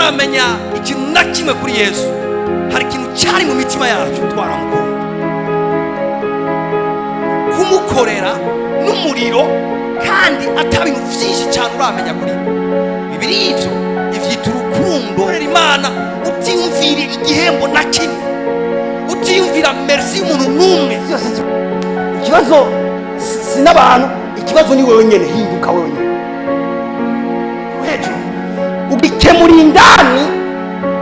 Tutaramenya ikintu na kimwe kuri Yesu, hari ikintu cyari mu mitima yacu, twaramukunda. Kumukorera n'umuriro kandi ata bintu byinshi cyane uramenya kuri we. Bibiri ivyo ivyita urukundo. Korera Imana utiyumvira igihembo na kimwe, utiyumvira merci y'umuntu n'umwe. Byose ikibazo si n'abantu, ikibazo ni wewe nyene. Hinduka wewe nyene hejuru, ugikemura indani.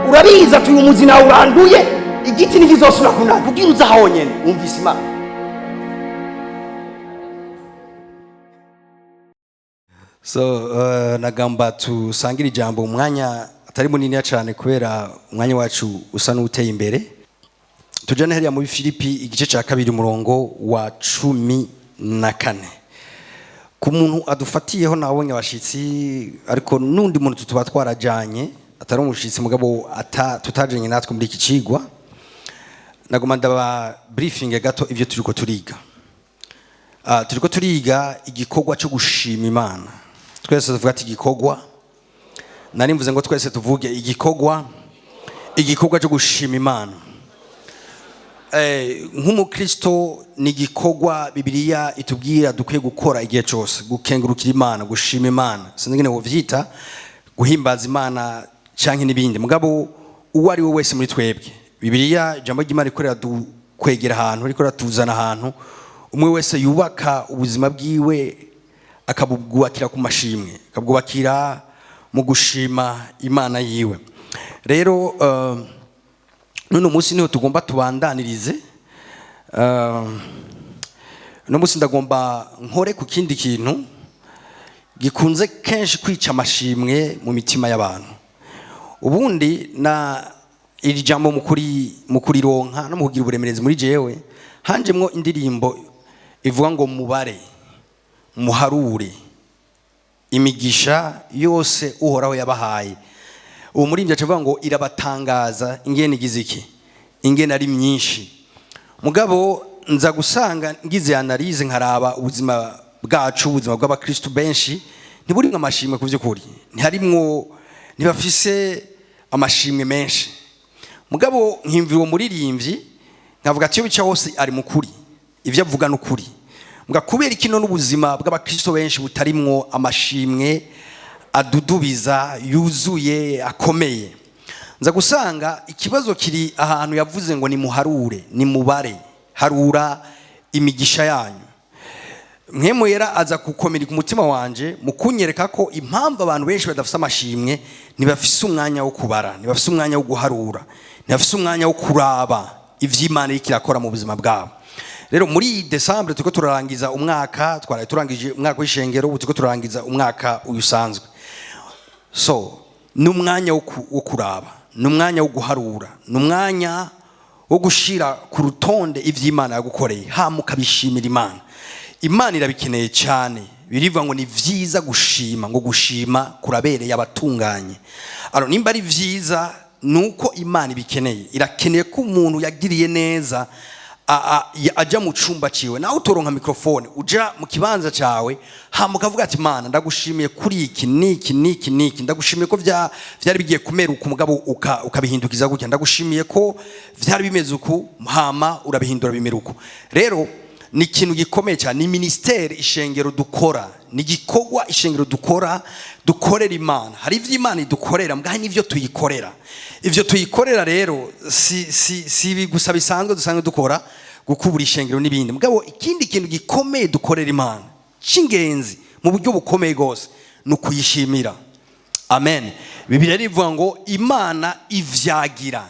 Urabizi ati uyu muzi nawe uranduye, igiti ntikizosubira kunanda. Ubwira uza honyene wumvise Imana. So nagamba tusangire ijambo umwanya atari munini cyane, kubera umwanya wacu usa n'uteye imbere. Tujane hariya muri Filipi igice cya 2, umurongo wa 14. Ku muntu adufatiyeho, nabonye abashitsi, ariko n'undi muntu tuba twarajanye atari umushitsi, mugabo tutajanye natwe muri iki cigwa, nagoma ndaba briefing gato ibyo turiko turiga. Turiko turiga igikorwa cyo gushima Imana. Twese tuvuga ati igikorwa. Nari mvuze ngo twese tuvuge igikorwa, igikorwa cyo gushima Imana. Nk'umukristo ni igikorwa Bibiliya itubwira dukwiye gukora igihe cyose: gukengurukira Imana, gushima Imana, sinzi ingene wovyita, guhimbaza Imana canke n'ibindi. Mugabo uwo ari we wese muri twebwe, Bibiliya, ijambo ry'Imana rikorera kwegera ahantu, riko ratuzana ahantu umwe wese yubaka ubuzima bwiwe, akabwubakira ku mashimwe, akabwubakira mu gushima Imana yiwe. Rero none munsi niho tugomba tubandanirize. Uno munsi ndagomba nkore ku kindi kintu gikunze kenshi kwica amashimwe mu mitima y'abantu. Ubundi na iri jambo mu kurironka no mu kugira uburemerezi muri jewe, hanjemwo indirimbo ivuga ngo mubare, muharure imigisha yose Uhoraho yabahaye. Uwo muririmbyi aca avuga ngo irabatangaza ingene igize iki, ingene ari myinshi. Mugabo nza gusanga ngize analyse, nkaraba ubuzima bwacu, ubuzima bw'abakristu benshi ntiburimwo amashimwe. Ku by'ukuri ntiharimwo, ntibafise amashimwe menshi. Mugabo nkimvira uwo muririmbyi, nkavuga ati iyo bica hose ari mukuri, ivyo avuga n'ukuri. Mbwa kubera ikino n'ubuzima bw'abakristo benshi butarimwo amashimwe adudubiza, yuzuye, akomeye, nza gusanga ikibazo kiri ahantu yavuze ngo nimuharure, nimubare, harura imigisha yanyu. Mpwemu Yera aza gukomereka umutima wanje mu kunyereka ko impamvu abantu benshi badafise amashimwe, ntibafise umwanya wo kubara, ntibafise umwanya wo guharura, ntibafise umwanya wo kuraba ivy'Imana iriko irakora mu buzima bwabo. Rero muri iyi Décembre turiko turarangiza umwaka, twaraye turangije umwaka w'ishengero, ubu turiko turarangiza umwaka uyu usanzwe. So ni umwanya wo kuraba, ni umwanya wo guharura, ni umwanya wo gushira ku rutonde ivy'Imana yagukoreye, hama ukabishimira Imana. Imana irabikeneye cyane. Birivuga ngo ni vyiza gushima, ngo gushima kurabereye abatunganye. Alors nimba ari vyiza, nuko Imana ibikeneye. Irakeneye ko umuntu yagiriye neza aja mu cumba ciwe, nawe utoronka microphone, uja mu kibanza cawe, hama ukavuga ati Mana, ndagushimiye kuri iki niki niki niki, ndagushimiye ko vyari bigiye kumera uku, mugabo ukabihindukiza gutya, ndagushimiye ko vyari bimeze uku, hama urabihindura bimera uku. Rero ni ikintu gikomeye cyane, ni ministère ishengero dukora, ni igikorwa ishengero dukora, dukorera Imana. Hari ivyo Imana idukorera, mbwa hari n'ivyo tuyikorera. Ivyo tuyikorera rero si ibi gusa bisanzwe dusanzwe dukora, gukubura ishengero n'ibindi. Mugabo ikindi kintu gikomeye dukorera Imana c'ingenzi mu buryo bukomeye rwose ni ukuyishimira. Amen. Bibiliya rivuga ngo Imana ivyagira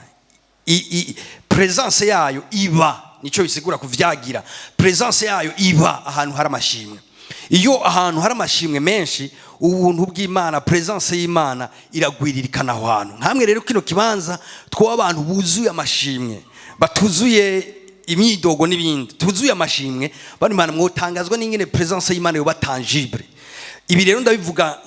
présence yayo iba, nico bisigura kuvyagira, présence yayo iba ahantu hari amashimwe. Iyo ahantu hari amashimwe menshi, ubuntu bw'Imana, présence y'Imana iragwiririkana aho hantu. Nkamwe rero kino kibanza twaba abantu buzuye amashimwe, batuzuye imyidogo n'ibindi, tuzuye amashimwe. Bano Imana mwotangazwa n'ingene présence y'Imana yoba tangible. Ibi rero ndabivuga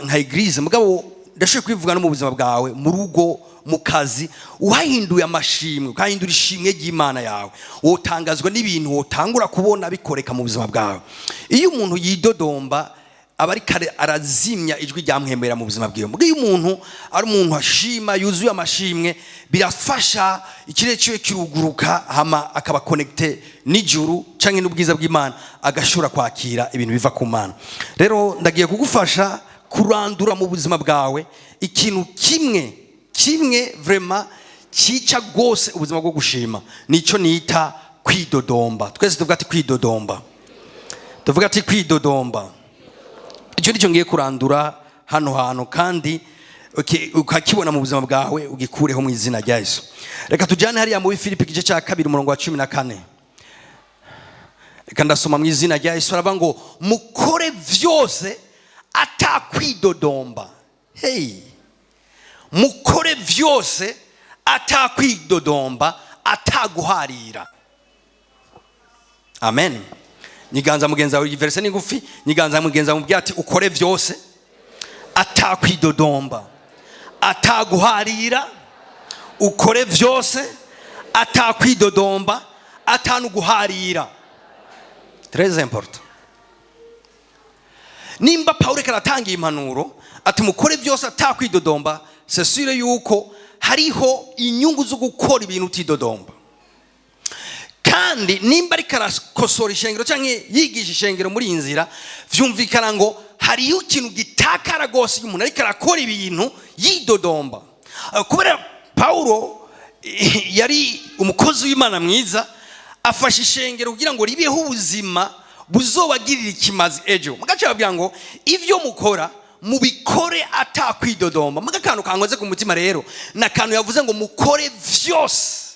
nka église, mugabo ndashoboye kubivuga no mu buzima bwawe, mu rugo, mu kazi. Uhahinduye amashimwe, ukahindura ishimwe ry'Imana yawe, wotangazwa n'ibintu wotangura kubona bikoreka mu buzima bwawe. Iyo umuntu yidodomba, Aba ariko arazimya ijwi ryamwemera mu buzima bwiwe. Mbwo iyo umuntu ari umuntu ashima, yuzuye amashimwe, birafasha, ikirere ciwe kiruguruka, hama akaba connecté n'ijuru canke n'ubwiza bw'Imana, agashobora kwakira ibintu biva ku Mana. Rero ndagiye kugufasha kurandura mu buzima bwawe ikintu kimwe kimwe vraiment cyica rwose ubuzima bwo gushima, nicyo nita kwidodomba. Twese tuvuga ati kwidodomba, tuvuga ati kwidodomba. Icyo nicyo ngiye kurandura hano hantu, kandi ukakibona mu buzima bwawe, ugikureho mu izina rya Yesu. Reka tujyane hariya muri Filipi, igice cya 2, umurongo wa 14. Reka ndasoma mu izina rya Yesu. Aravuga ngo mukore byose atakwidodomba. Hey, mukore byose atakwidodomba, ataguharira. Amen. Nyiganza mugenzi wawe, verset ni ngufi. Nyiganza mugenzi wawe, mubwira ati ukore byose atakwidodomba, ataguharira. Ukore byose atakwidodomba, atanuguharira. Très important. Nimba Pawulo ariko aratanga impanuro ati mukore byose atakwidodomba, c'est sûr yuko hariho inyungu zo gukora ibintu utidodomba. Kandi nimba ariko arakosora ishengero cyangwa yigisha ishengero muri iyi nzira, vyumvikana ngo hariyo ikintu gitakara rwose iyo umuntu ariko arakora ibintu yidodomba. Kubera Pawulo yari umukozi w'Imana mwiza, afasha ishengero kugira ngo ribeho ubuzima buzobagirira ikimazi ejo. Mugace babwira ngo ibyo mukora mubikore atakwidodomba. Muga akantu kankoze ku mutima rero ni akantu yavuze ngo mukore vyose,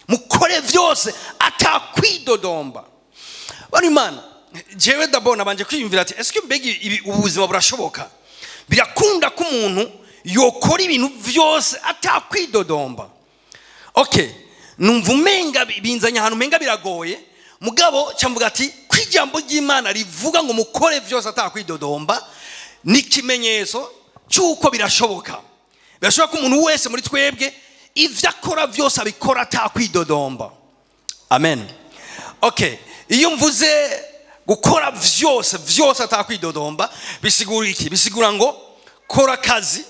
mukore byose atakwidodomba. Bano Imana, jewe d'abord nabanje kwiyumvira ati ese mbega ibi ubuzima burashoboka? Birakunda ko umuntu yokora ibintu byose atakwidodomba? Okay, numva umenga binzanye ahantu umenga biragoye. Mugabo cyamvuga ati ko ijambo ry'Imana rivuga ngo mukore byose atakwidodomba, ni ikimenyetso cy'uko birashoboka. Birashoboka ko umuntu wese muri twebwe ibyo akora byose abikora atakwidodomba. Amen. Okay, iyo mvuze gukora byose byose atakwidodomba, bisigura iki? Bisigura ngo kora akazi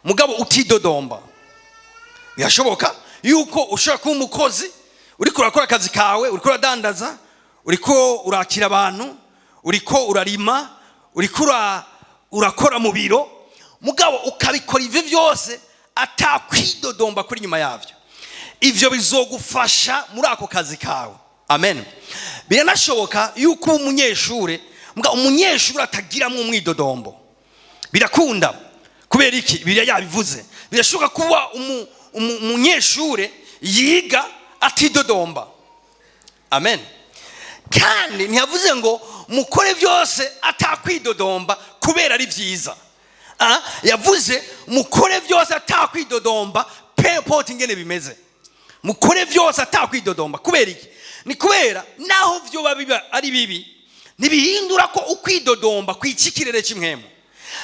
mugabo utidodomba. Birashoboka yuko ushobora kuba umukozi, uriko urakora akazi kawe, uriko uradandaza, uriko urakira abantu, uriko urarima, uriko urakora mu biro, mugabo ukabikora ivyo byose atakwidodomba kuri nyuma yavyo. Ivyo bizogufasha muri ako kazi kawe. Amen. Biranashoboka yuko uba umunyeshure, mugabo umunyeshure atagiramo umwidodombo. Birakunda. Kubera iki? Biriya yabivuze. Birashoboka kuba umunyeshure yiga atidodomba. Amen. Kandi ntiyavuze ngo mukore byose atakwidodomba kubera ari byiza. Yavuze mukore byose atakwidodomba, peu importe ingene bimeze. Mukore byose atakwidodomba. Kubera iki? Ni kubera naho vyoba biba ari bibi, ntibihindura ko ukwidodomba kwica ikirere cy'impwemu.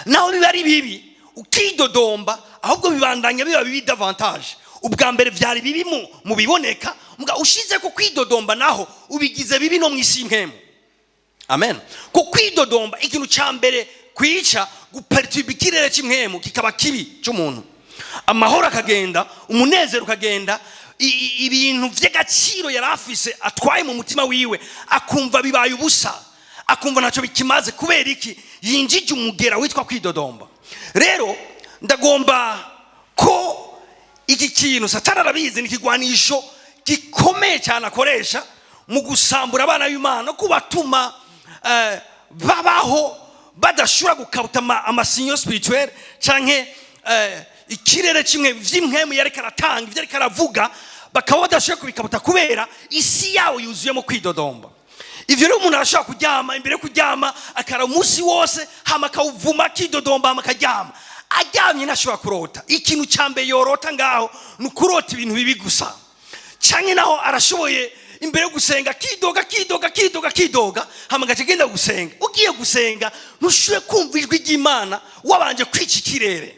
Naho biba ari bibi ukidodomba, ahubwo bibandanya biba bibi davantage. Ubwa mbere byari bibi mu biboneka, mbwa ushize ko kwidodomba naho ubigize bibi no mu isi y'impwemu. Amen. Ko kwidodomba, ikintu cya mbere kwica, guperturba ikirere cy'impwemu, kikaba kibi cy'umuntu, amahoro akagenda, umunezero ukagenda, ibintu by'agaciro yari afise atwaye mu mutima wiwe akumva bibaye ubusa, akumva ntacyo bikimaze. Kubera iki? Yinjije umugera witwa kwidodomba. Rero ndagomba ko iki kintu, Satani arabizi, ni ikigwanisho gikomeye cyane akoresha mu gusambura abana b'Imana no kubatuma babaho badashobora gukabuta amasignaux spirituels canke ikirere kimwe vy'impwemu yariko aratanga, ivyo ariko aravuga, bakaba badashobora kubikabuta kubera isi yawo yuzuyemo kwidodomba. Ivyo rero, umuntu arashobora kuryama, imbere yo kuryama akara umunsi wose, hama akawuvuma akidodomba, hama akaryama. Aryamye ntashobora kurota. Ikintu cya mbere yorota ngaho ni ukurota ibintu bibi gusa. Canke naho arashoboye imbere yo gusenga akidoga, akidoga, akidoga, akidoga, hama agaca agenda gusenga. Ugiye gusenga ntushoboye kumva ijwi ry'Imana wabanje kwica ikirere.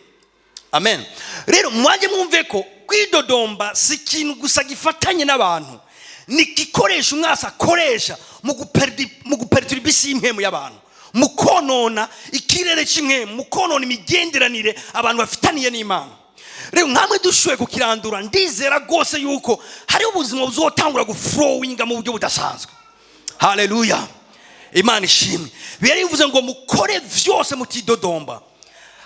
Amen. Rero mwanjye mwumve ko kwidodomba si ikintu gusa gifatanye n'abantu, ni igikoresho umwasi akoresha. mu guperturba isi y'impwemu y'abantu, mu konona ikirere cy'impwemu, mu konona imigenderanire abantu bafitaniye n'Imana. Rero nkamwe dushoboye kukirandura, ndizera rwose yuko hari ubuzima buzotangura guflowinga mu buryo budasanzwe. Haleluya, Imana ishimwe. Bibiliya bivuze ngo mukore vyose mutidodomba.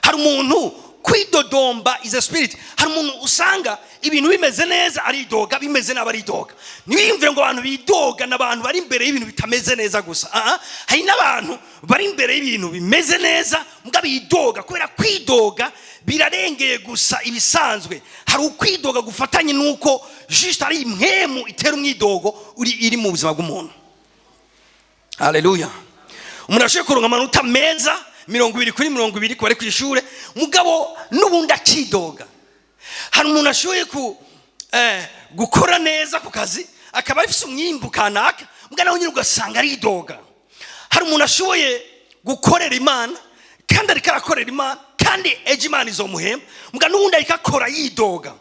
Hari umuntu kwidodomba is a spirit. Hari umuntu usanga ibintu bimeze neza aridoga, bimeze nabi aridoga. Ntiwiyumvire ngo abantu bidoga ni abantu bari imbere y'ibintu bitameze neza gusa. Ah, hari n'abantu bari imbere y'ibintu bimeze neza mbwa bidoga, kubera kwidoga birarengeye gusa ibisanzwe. Hari ukwidoga gufatanye n'uko juste ari impwemu itera umwidogo uri iri mu buzima bw'umuntu. Haleluya. Umuntu ashoboye kuronka amanota meza, 20 kuri 20 ku bari ku ishure, mugabo n'ubundi akidoga. Hari umuntu ashoboye gukora neza ku kazi, akaba afise umwimbu kanaka, mbwa nawe nyine ugasanga aridoga. Hari umuntu ashoboye gukorera Imana, kandi ariko arakorera Imana, kandi ejo Imana izomuhemba, mbwa n'ubundi ariko akora yidoga.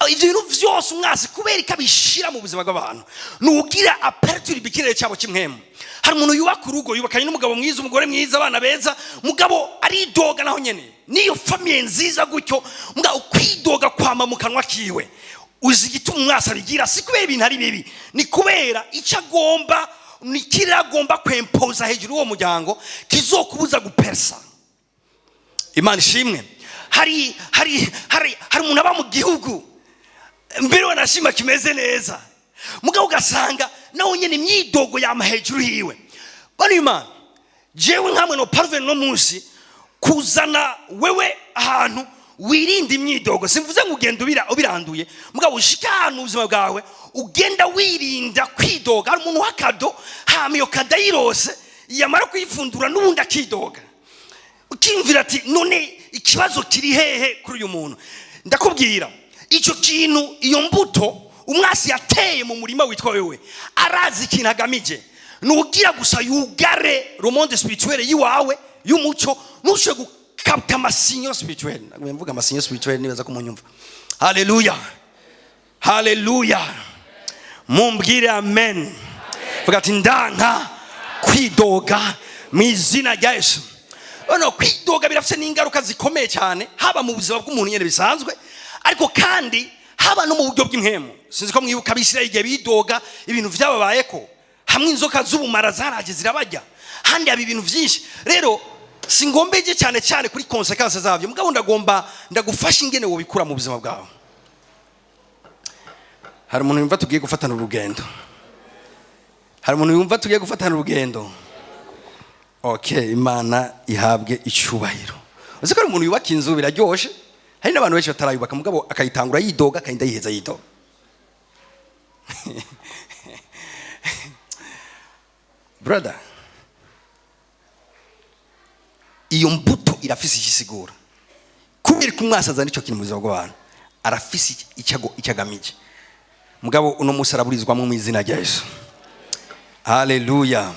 Ibyo bintu vyose umwasi kubera ko abishira mu buzima bw'abantu ni ugira aperturba ikirere cyabo cy'impwemu. Hari umuntu yubaka urugo, yubakanye n'umugabo mwiza, umugore mwiza, abana beza, mugabo aridoga naho nyene. Niyo famille nziza gutyo, mbwa ukwidoga kwama mu kanwa kiwe. Uzi igituma umwasi abigira? Si kubera ibintu ari bibi, ni kubera icyo agomba, ni ikirere agomba kwempoza hejuru y'uwo muryango kizokubuza gupersa. Imana ishimwe. Hari umuntu aba mu gihugu mbere wanashima kimeze neza, mugabo ugasanga nawe nyine imyidogo yama hejuru yiwe. Bano Imana, jewe nkamwe no parvenir no munsi kuzana wewe ahantu wirinda imyidogo. Simvuze ngo ugenda ubiranduye, mugabo ushika ahantu ubuzima bwawe ugenda wirinda kwidoga. Hari umuntu w'akado, hama iyo cadeau ayirose, yamara kuyifundura n'ubundi akidoga. Ukiyumvira ati: "None ikibazo kiri hehe kuri uyu muntu?" Ndakubwira, icyo kintu, iyo mbuto umwasi yateye mu murima witwa wewe, arazi ikintu agamije. Ni ugira gusa yugare le monde spirituel yiwawe y'umuco, ntushobore gukapta amasignaux spirituel. Mvuga amasignaux spirituel, nibaza ko munyumva. Haleluya, haleluya, mumbwire amen. Vuga ati: "Ndanka kwidoga mu izina rya Yesu." Noneho kwidoga birafite n'ingaruka zikomeye cyane, haba mu buzima bw'umuntu nyine bisanzwe, ariko kandi haba no mu buryo bw'impwemu. Sinzi ko mwibuka Abisirayeli igihe bidoga, ibintu byababayeko. Hamwe inzoka z'ubumara zaraje zirabarya, handi haba ibintu byinshi. Rero si ngombeje cyane cyane kuri conséquences zabyo, mugabo ndagomba ndagufasha ingene wobikura mu buzima bwawe. Hari umuntu yumva tugiye gufatana urugendo? Hari umuntu yumva tugiye gufatana urugendo? Okay, Imana ihabwe icyubahiro. Uzi ko ari umuntu yubaka inzu biraryoshe, hari n'abantu benshi batarayubaka, mugabo akayitangura yidoga, akayinda yiheza yidoga. Brother, iyo mbuto irafise icyo isigura. Kubera ko umwasi azana icyo kintu mu buzima bw'abantu, arafise icyo agamije, mugabo uno munsi araburizwamo mu izina rya Yesu. Haleluya.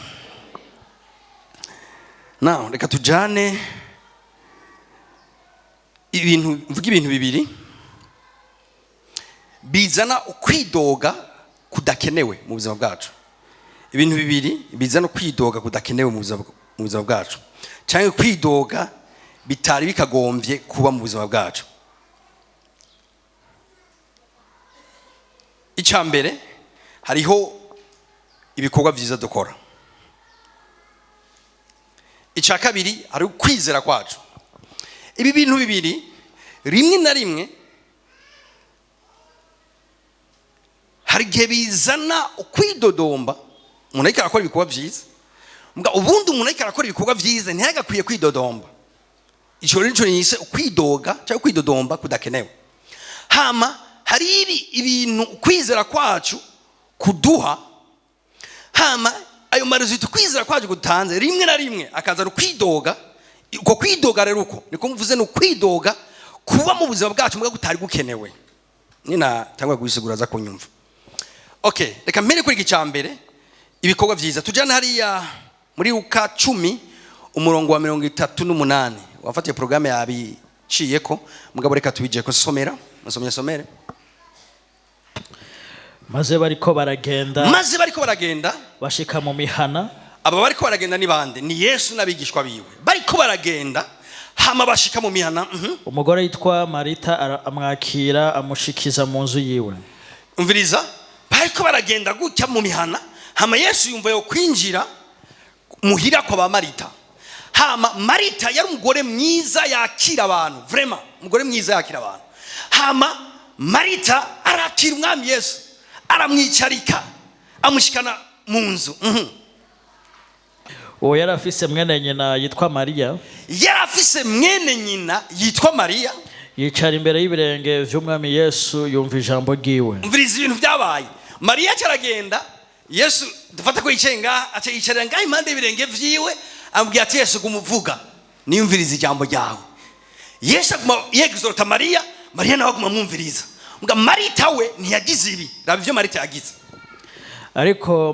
Now reka tujane ibintu, mvuga ibintu bibiri bizana ukwidoga kudakenewe mu buzima bwacu, ibintu bibiri bizana ukwidoga kudakenewe mu buzima bwacu, cyangwa kwidoga bitari bikagombye kuba mu buzima bwacu. Icya mbere, hariho ibikorwa byiza dukora. Icya kabiri, hari ukwizera kwacu. Ibi bintu bibiri rimwe na rimwe hari igihe bizana ukwidodomba. Umuntu ariko arakora ibikorwa byiza, mbwa ubundi umuntu ariko arakora ibikorwa byiza ntiyagakwiye kwidodomba. Icyo rero nico nise ukwidoga cyangwa kwidodomba kudakenewe. Hama hari ibi ibintu ukwizera kwacu kuduha, hama ayo marezo ukwizera kwacu gutanze rimwe na rimwe akazana ukwidoga. Uko kwidoga rero, uko niko mvuze, ni ukwidoga kuba mu buzima bwacu mbwa kutari gukenewe. Nina tangwa gusigura aza kunyumva. Okay, reka mpere kuri iki cya mbere, ibikorwa byiza. Tujyane hariya muri Luka 10, umurongo wa 38. Wafatiye porogaramu yabiciyeko, mugabo reka tubijye ko somera musomye somere. Maze bariko baragenda, Maze bariko baragenda, Bashika mu mihana. Aba bariko baragenda ni bande? Ni Yesu n'abigishwa biwe. Bariko baragenda, hama bashika mu mihana. Umugore yitwa Marita amwakira, amushikiza mu nzu yiwe. Umviriza, bariko baragenda gutya mu mihana, hama Yesu yumva yo kwinjira muhira kwa ba Marita. Hama Marita yari umugore mwiza yakira abantu, vraiment umugore mwiza yakira abantu. Hama Marita arakira Umwami Yesu, aramwicarika, amushikana mu nzu. Uwo yari afise mwene nyina yitwa Mariya. Yari afise mwene nyina yitwa Mariya. Yicara imbere y'ibirenge vy'Umwami Yesu, yumva ijambo ryiwe. Umviriza ibintu byabaye. Mariya aca aragenda, Yesu dufata ko yicaye ngaha, aca yicarira ngaha impande y'ibirenge vyiwe, amubwira ati: "Yesu, guma uvuga, niyumviriza ijambo ryawe." Yesu aguma yexhorta Mariya, Mariya nawe aguma amwumviriza. Mbwa Marita we ntiyagize ibi. Raba ivyo Marita yagize. Ariko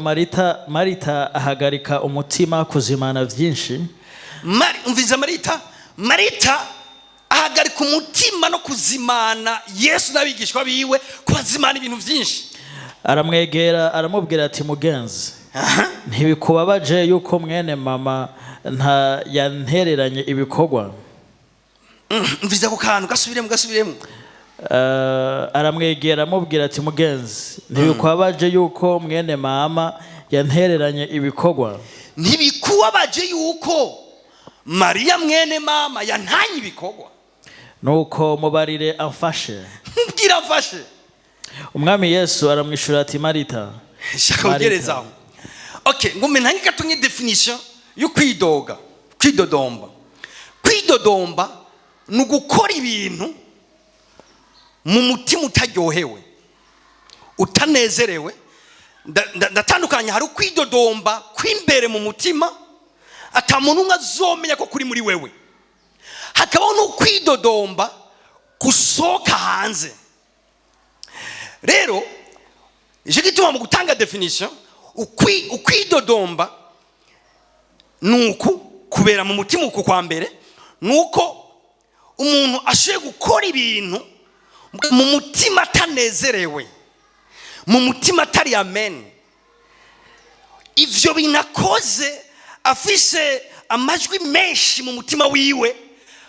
Marita ahagarika umutima kuzimana vyinshi. Umviriza, Marita ahagarika umutima no kuzimana Yesu n'abigishwa biwe, kubazimana ibintu vyinshi. Aramwegera, aramubwira ati: "Mugenzi, ntibikubabaje yuko mwene mama nta yantereranye ibikorwa?" Umviriza ako kantu, gasubiremo, gasubiremo. Aramwegera, amubwira ati: "Mugenzi, ntibikubabaje yuko mwene mama yantereranye ibikorwa?" Ntibikubabaje yuko Mariya mwene mama yantanye ibikorwa? Nuko mubarire amfashe. Mbwira amfashe. Umwami Yesu aramwishura ati: "Marita, Shaka Marita." ugerezaho. Okay, ngo ntange gato définition yo kwidoga, kwidodomba. Kwidodomba ni ugukora ibintu mu mutima utaryohewe, utanezerewe. Ndatandukanya, hari ukwidodomba kw'imbere mu mutima ata muntu umwe azomenya ko kuri muri wewe, hakabaho n'ukwidodomba gusohoka hanze. Rero icyo gituma mu gutanga définition, ukwidodomba ni uku kubera mu mutima. Uku kwa mbere ni uko umuntu ashoboye gukora ibintu mu mutima atanezerewe, mu mutima atari amen. Ivyo bintu akoze afise amajwi menshi mu mutima wiwe.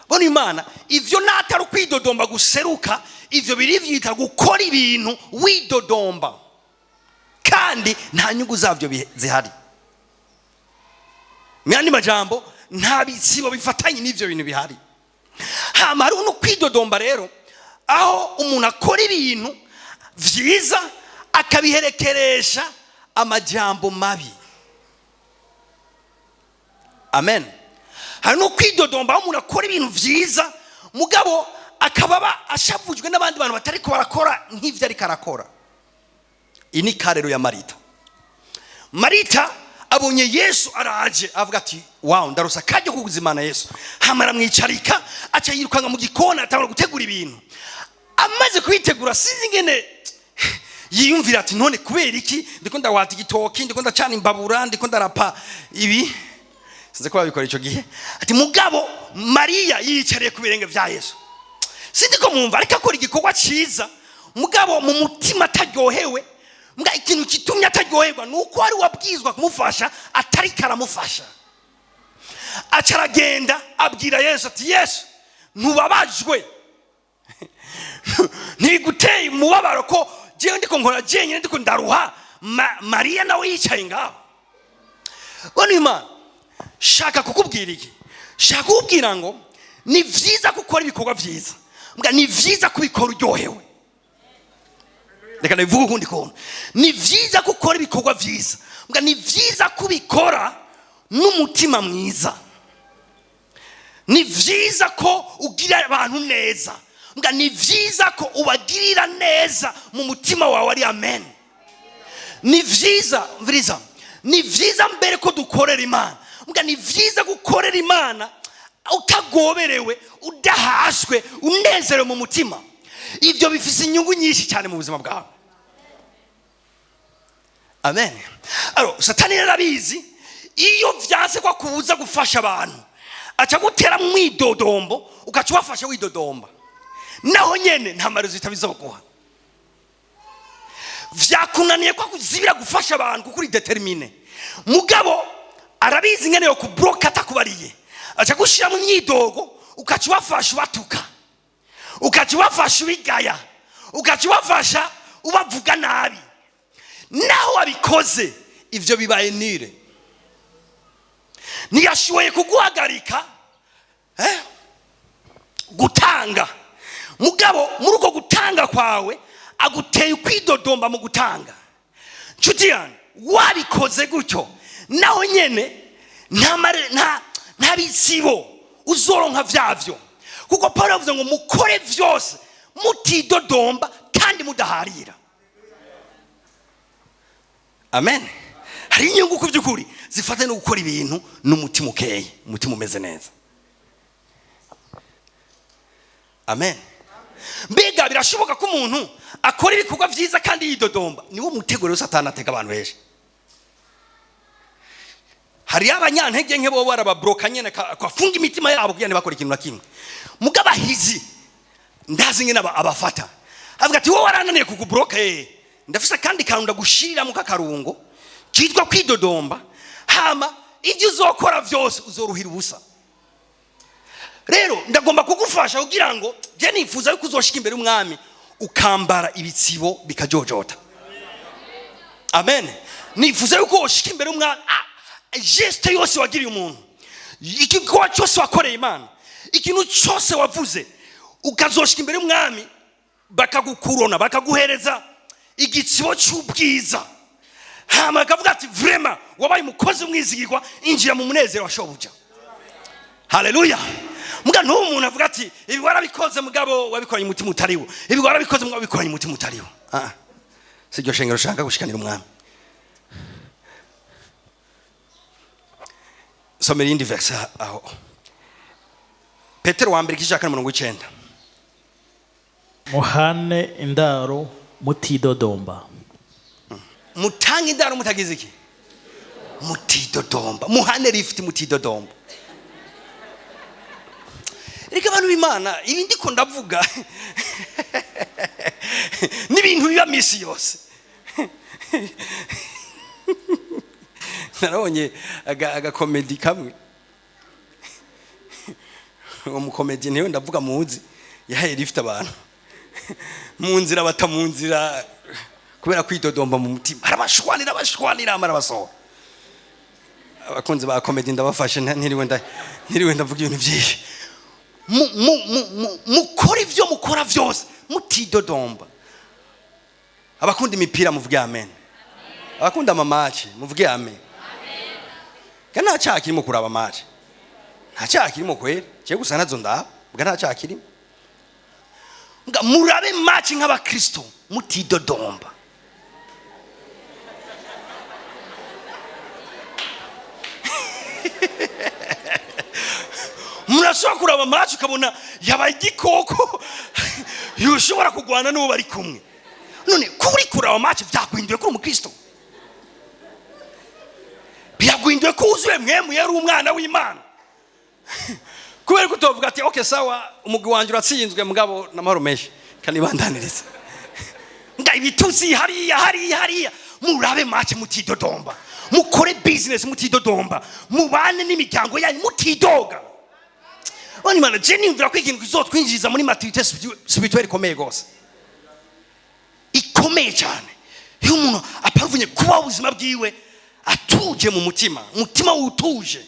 Bona Imana, ivyo natari ukwidodomba guseruka, ivyo biri vyita gukora ibintu widodomba kandi nta nyungu zavyo zihari. Mu yandi majambo, nta bitsibo bifatanye n'ivyo bintu bihari. Hama hariho no kwidodomba rero aho umuntu akora ibintu vyiza akabiherekeresha amajambo mabi. Amen. Hari no kwidodomba aho umuntu akora ibintu vyiza, mugabo akaba aba ashavujwe n'abandi bantu batariko barakora nk'ivyo ariko arakora. Iyi ni cas rero ya Marita. Marita abonye Yesu araje, avuga ati: "Wow, ndarusa kajya kuguzimana Yesu." Hama aramwicarika, aca yirukanga mu gikoni, atangura gutegura ibintu. Amaze kubitegura, sinzi ingene yiyumvira ati: "None kubera iki ndiko ndawata igitoki, ndiko ndacana imbabura, ndiko ndarapa ibi?" Sinzi ko babikora ico gihe. Ati: "Mugabo Mariya yiyicariye ku birenge vya Yesu." Sindi ko mwumva, ariko akora igikorwa cyiza, mugabo mu mutima ataryohewe. Mbwa ikintu kitumye ataryoherwa ni uko wari wabwizwa kumufasha atari karamufasha. Aca aragenda abwira Yesu ati: "Yesu, ntubabajwe, ntibiguteye umubabaro ko jewe ndiko nkora jenyine, ndiko ndaruha, Mariya nawe yicaye ngaho?" Bona Imana, shaka kukubwira iki? Shaka kukubwira ngo ni vyiza gukora ibikorwa vyiza, mbwa ni vyiza kubikora uryohewe. Reka ndabivuge ukundi kuntu: ni vyiza gukora ibikorwa vyiza, mbwa ni vyiza kubikora n'umutima mwiza. Ni vyiza ko ugira abantu neza, mbwa ni vyiza ko ubagirira neza mu mutima wawe ari amen. Ni vyiza, mviriza, ni vyiza mbere ko dukorera Imana, mbwa ni vyiza gukorera Imana utagoberewe, udahaswe, unezerewe mu mutima. Ibyo bifise inyungu nyinshi cyane mu buzima bwawe. Amen. Alors, Satani rero arabizi, iyo vyanse ko akubuza gufasha abantu, aca gutera mu mwidodombo, ugaca ubafasha widodomba. Naho nyene nta marezo itabizoguha. Vyakunaniye ko akuzibira gufasha abantu kuko uri déterminé. Mugabo arabizi ingene yo kubroka atakubariye, aca gushira mu myidogo, ukaca ubafasha ubatuka, ukaca ubafasha ubigaya, ukaca ubafasha ubavuga nabi. Naho wabikoze ivyo bibaye nire, ntiyashoboye kuguhagarika gutanga. Mugabo muri uko gutanga kwawe aguteye ukwidodomba mu gutanga. Nshuti yanjye, wabikoze gutyo naho nyene nta bitsibo uzoronka vyavyo, kuko Paulo yavuze ngo mukore vyose mutidodomba kandi mudaharira. Amen. Hari inyungu ku by'ukuri zifata no gukora ibintu n'umutima ukeye, umutima umeze neza. Amen. Mbega birashoboka ko umuntu akora ibikorwa vyiza kandi yidodomba? Niwo mutego rero Satani atega abantu benshi. Hari abanyantege nke bo barababroka nyene kafunga imitima yabo kugira ntibakore ikintu na kimwe. Mugabo ahizi ndazi nyene abafata avuga ati wowe warananiye kukubroka, ndafise kandi kantu ndagushirira mu kakarungo kitwa kwidodomba, hama ibyo uzokora vyose uzoruhira ubusa. Rero ndagomba kugufasha kugira ngo je nifuza yuko uzoshika imbere y'umwami ukambara ibitsibo bikajojota. Amen. Nifuza yuko uzoshika imbere y'umwami, geste yose wagiriye umuntu, igikorwa cyose wakoreye Imana, ikintu cyose wavuze, ukazoshika imbere y'umwami bakagukurona, bakaguhereza igitsibo cy'ubwiza, hama bakavuga ati vraiment wabaye umukozi umwizigirwa, injira mu munezero wa shobuja. Haleluya. Muga n'uwo umuntu avuga ati ibi warabikoze mugabo wabikoranye umutima utariwo, ibi warabikoze mugabo wabikoranye umutima utariwo. Si iryo shengero ushaka gushikanira umwami. Somera iyindi verse aho. Petero wa mbere igice cya kane mirongo icenda. Muhane indaro mutidodomba. Mutange indaro mutagize iki? Mutidodomba. Muhane lift mutidodomba. Reka abantu b'Imana, ibi ndiko ndavuga n'ibintu biba misi yose. Narabonye agakomedi kamwe. Uwo mukomedi niwe ndavuga muzi, yahaye lift abantu mu nzira, bata mu nzira kubera kwidodomba mu mutima, arabashwanira, abashwanira, amarabasohora. Abakunzi ba komedi ndabafashe, ntiriwe ndavuga ibintu byinshi. Mukora ivyo mukora vyose mutidodomba. Abakunda imipira muvuge amen. Abakunda amamaci muvuge amen. Kandi nta cyaha kirimo kuraba amaci, nta cyaha kirimo kwera, cyo gusa nazo ndaba, mbwa nta cyaha kirimo. Mbwa murabe maci nk'abakristo mutidodomba. Murashobora kuraba maci ukabona yabaye igikoko yoshobora kugwana n'uwo bari kumwe. None kuri kuraba maci byaguhinduye kuri umukristo, byaguhinduye ko wuzuye mwemu yari umwana w'Imana. Kubera ko utovuga ati okay sawa umugwi wanje uratsinzwe mugabo n'amahoro menshi kanibandaniriza. Nga ibituzi hariya hariya hariya, murabe maci mutidodomba, mukore business mutidodomba, mubane n'imiryango yanyu mutidoga. Bani mana, je niyumvira ko ikintu kizotwinjiza muri maturité spirituelle ikomeye gose, ikomeye cyane. Iyo umuntu aparuvunye kuba ubuzima bwiwe atuje mu mutima, umutima wutuje.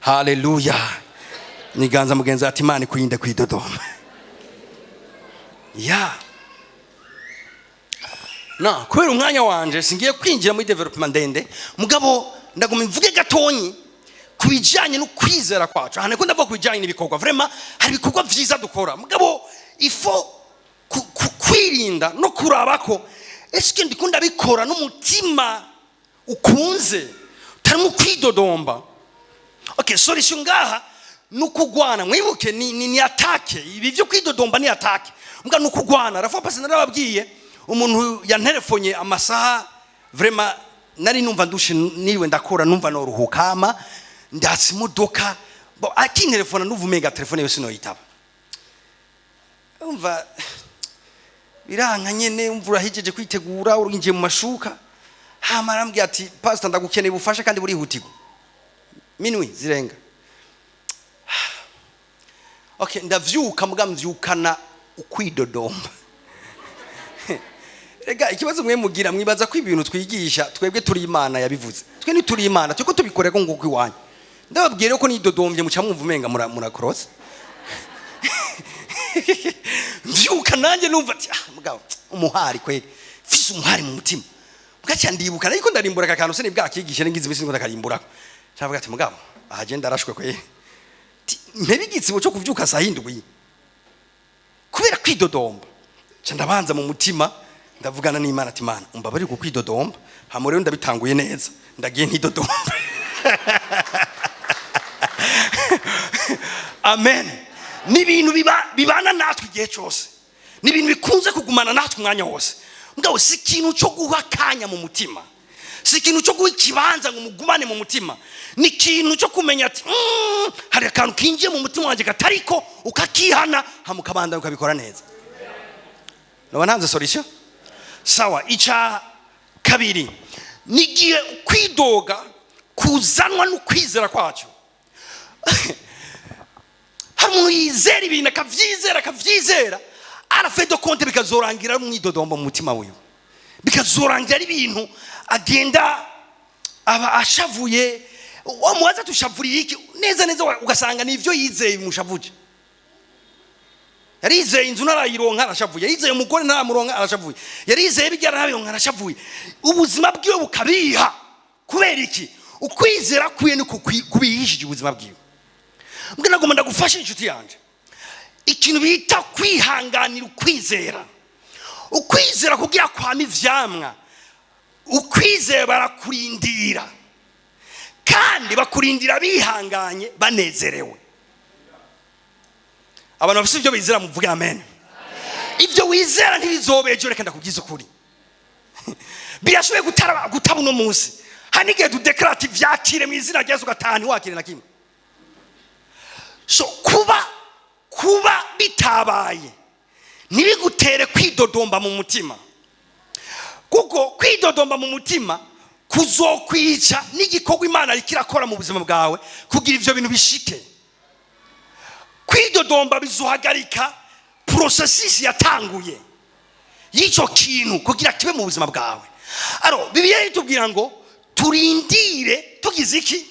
Haleluya. Niganza mugenzi ati Imana ikurinde kwidodoma. Ya. Na kubera umwanya wanje singiye kwinjira muri development ndende, mugabo ndaguma mvuge gatonyi kubijanye no kwizera kwacu. Hano ko ndavuga kubijanye n'ibikorwa, vraiment hari ibikorwa vyiza dukora, mugabo ifo kwirinda no kuraba ko eske ndikunda bikora n'umutima ukunze utarimo kwidodomba. Okay, solution ngaha nukugwana. Mwibuke ni attaque, ibi byo kwidodomba ni attaque, mbwa nukugwana. Rafa pasi narababwiye umuntu yanterefonye amasaha vraiment nari numva ndushe niwe ndakora numva noruhuka, ama ndatse imodoka bo akintelefona numva umenga telefone yose noyitaba. Umva Biranka nyene, umva urahejeje kwitegura, urinjiye mu mashuka, hama arambwira ati: "Pastor, ndagukeneye ubufasha kandi burihutirwa." Minuit zirenga. Okay, ndavyuka, muga mvyukana ukwidodomba. Rega ikibazo mwe mugira, mwibaza ko ibintu twigisha twebwe turi Imana yabivuze. Twe ntituri Imana, turiko tubikorera nguko iwanyu. Ndababwira ko nidodombye, muca mwumva umenga murakorotse. Mvyuka nanjye numva ati: "Ah mugabo, umuhari kweli, mfise umuhari mu mutima." Bwaca ndibuka ariko ndarimbura aka kantu, sini bwakigishe ngize imisi ngo ndakarimbura. Cavuga ati: "Mugabo, aha je ndarashwe kweli." Ati: "Mpebe igitsibo cyo kuvyuka saa 7 kubera kwidodomba." Ca ndabanza mu mutima ndavugana n'Imana ati: "Imana, umbabarire ku kwidodomba." Hama rero ndabitanguye neza, ndagiye ntidodomba. Amen. Ni ibintu bibana natwe igihe cyose, ni ibintu bikunze kugumana natwe umwanya wose. Mugabo si ikintu cyo guha akanya mu mutima, si ikintu cyo guha ikibanza ngo mugumane mu mutima. Ni ikintu cyo kumenya ati: "Hari akantu kinjiye mu mutima wanjye katariko," ukakihana, hama ukabandanya ukabikora neza. Naba ntanze solution. Sawa, icya kabiri ni igihe kwidoga kuzanwa n'ukwizera kwacu. Hari umuntu yizera ibintu, akabyizera, akabyizera, à la fin de compte bikazorangira ari umwidodombo mu mutima wiwe, bikazorangira ari ibintu agenda aba ashavuye. Wamubaza tushavuriye iki neza neza, ugasanga ni ibyo yizeye bimushavuje. Yarizeye inzu ntarayironka, arashavuye. Yarizeye umugore ntaramuronka, arashavuye. Yarizeye bijya ntarabironka, arashavuye. Ubuzima bwiwe bukabiha. Kubera iki? Ukwizera kwiwe ni kubihishije ubuzima bwiwe. Mbwe nagomba ndagufasha, inshuti yanjye, ikintu bita kwihanganira ukwizera. Ukwizera kugira kwama ivyamwa, ukwizera barakurindira, kandi bakurindira bihanganye, banezerewe. Abantu bafite ibyo bizera muvuge amen. Ibyo wizera ntibizobejo. Reka ndakubwiza ukuri, birashoboye gutaba uno munsi. Hari n'igihe tudeklara ati: "Vyakire mu izina rya Yesu," ugataha ntiwakire na kimwe. So kuba bitabaye ntibigutere kwidodomba mu mutima, kuko kwidodomba mu mutima kuzokwica n'igikorwa Imana iriko irakora mu buzima bwawe kugira ivyo bintu bishike. Kwidodomba bizuhagarika processus yatanguye y'icyo kintu kugira kibe mu buzima bwawe. Alors Bibiliya itubwira ngo turindire tugize iki?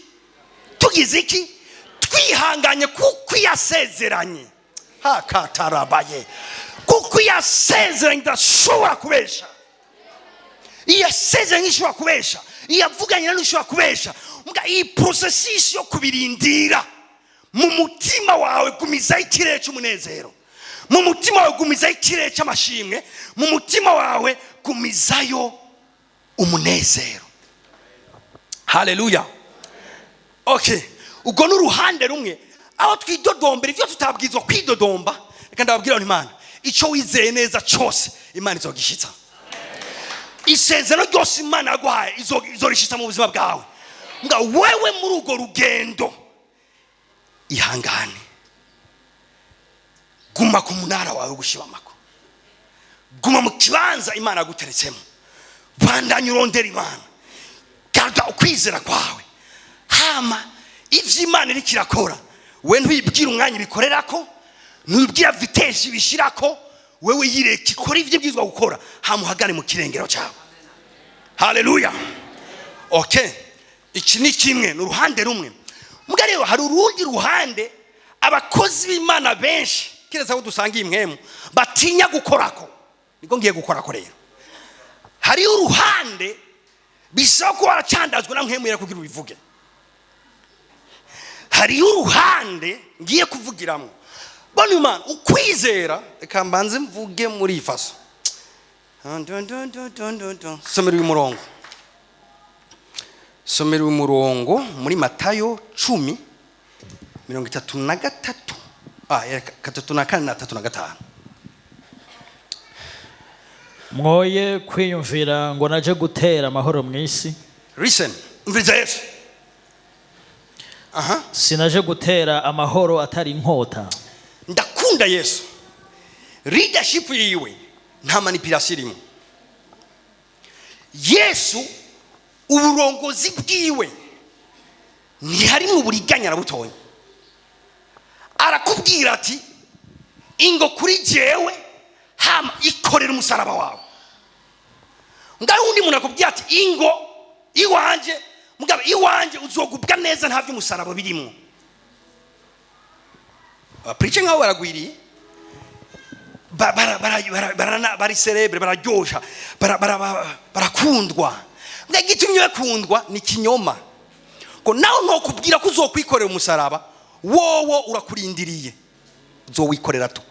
Tugize iki? Twihanganye, kuko iyasezeranye, hakatarabaye, kuko iyasezeranye idashobora kubesha. Iyasezeranye ishobora kubesha, iyavuganye nayo ishobora kubesha. Mbwa iyi processus yo kubirindira, mu mutima wawe gumizaho ikirere cy'umunezero, mu mutima wawe gumizaho ikirere cy'amashimwe, mu mutima wawe gumizayo umunezero. Haleluya. Okay, ubwo ni uruhande rumwe aho twidodombera ibyo tutabwirizwa kwidodomba. Reka ndababwira ngo Imana, icyo wizeye neza cyose Imana izogishitsa. Isezerano ryose Imana yaguhaye izorishitsa mu buzima bwawe. Nga wewe muri urwo rugendo ihangane, guma ku munara wawe gushibamako, guma mu kibanza Imana yaguteretsemo, bandanya urondera Imana, garda ukwizera kwawe. Hama ivyo Imana iriko irakora, we ntwibwira umwanya ibikorerako, ntwibwira vitesse ibishirako. Wewe yireka ikora ivyo ibwirizwa gukora, hama uhagare mu kirengero cyawe. Haleluya. Okay, iki ni kimwe, ni uruhande rumwe. Mbwa rero hari urundi ruhande abakozi b'Imana benshi, kiretse abo dusangiye imwemu, batinya gukorako. Niko ngiye gukorako rero. Hariho uruhande bisaba ko waracandazwa na Mpwemu Yera kugira ubivuge. Hariho uruhande ngiye kuvugiramo. Bano Imana ukwizera, reka mbanze mvuge muri iyi façon. Somera uyu murongo, somera uyu murongo muri Matayo 10:33, 34 na 35. Mwoye kwiyumvira ngo naje gutera amahoro mu isi. Listen, umviriza Yesu. Aha. Sinaje gutera amahoro atari inkota. Ndakunda Yesu, leadership yiwe. Nta manipulation irimo. Yesu uburongozi bwiwe ntiharimo uburiganya na butonya. Arakubwira ati: "Ingo kuri jewe, hama ikorera umusaraba wawe." Ngaho undi muntu akubwira ati: "Ingo iwanje, mugabo iwanje uzogubwa neza, nta by'umusaraba birimo." Abapreacher nk'abo baragwiriye. Bari célèbre, bararyosha, barakundwa. Mbwa igitumye bakundwa ni kinyoma, ko nawe ntokubwira ko uzokwikorera umusaraba, wowo urakurindiriye, uzowikorera tu.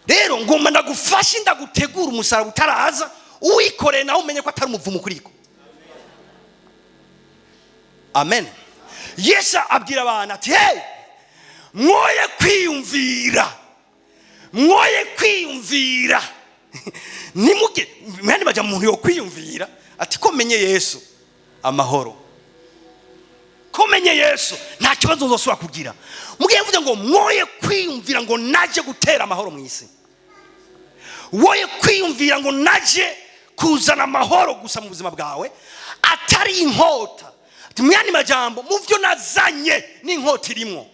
Rero ngomba ndagufashe, ndagutegura umusaraba utaraza, uwikoreye nawe umenye ko atari umuvumo kuriko. Amen. Yesu abwira abantu ati: "Hey, mwoye kwiyumvira, mwoye kwiyumvira, nimuge mwene bajya muntu yo kwiyumvira ati ko menye Yesu amahoro, ko menye Yesu nta kibazo nzosubira kugira." Mugiye mvuze ngo mwoye kwiyumvira ngo naje gutera amahoro mu isi, woye kwiyumvira ngo naje kuzana amahoro gusa mu buzima bwawe, atari inkota. Ati mu yandi majambo, mu byo nazanye n'inkota irimwo.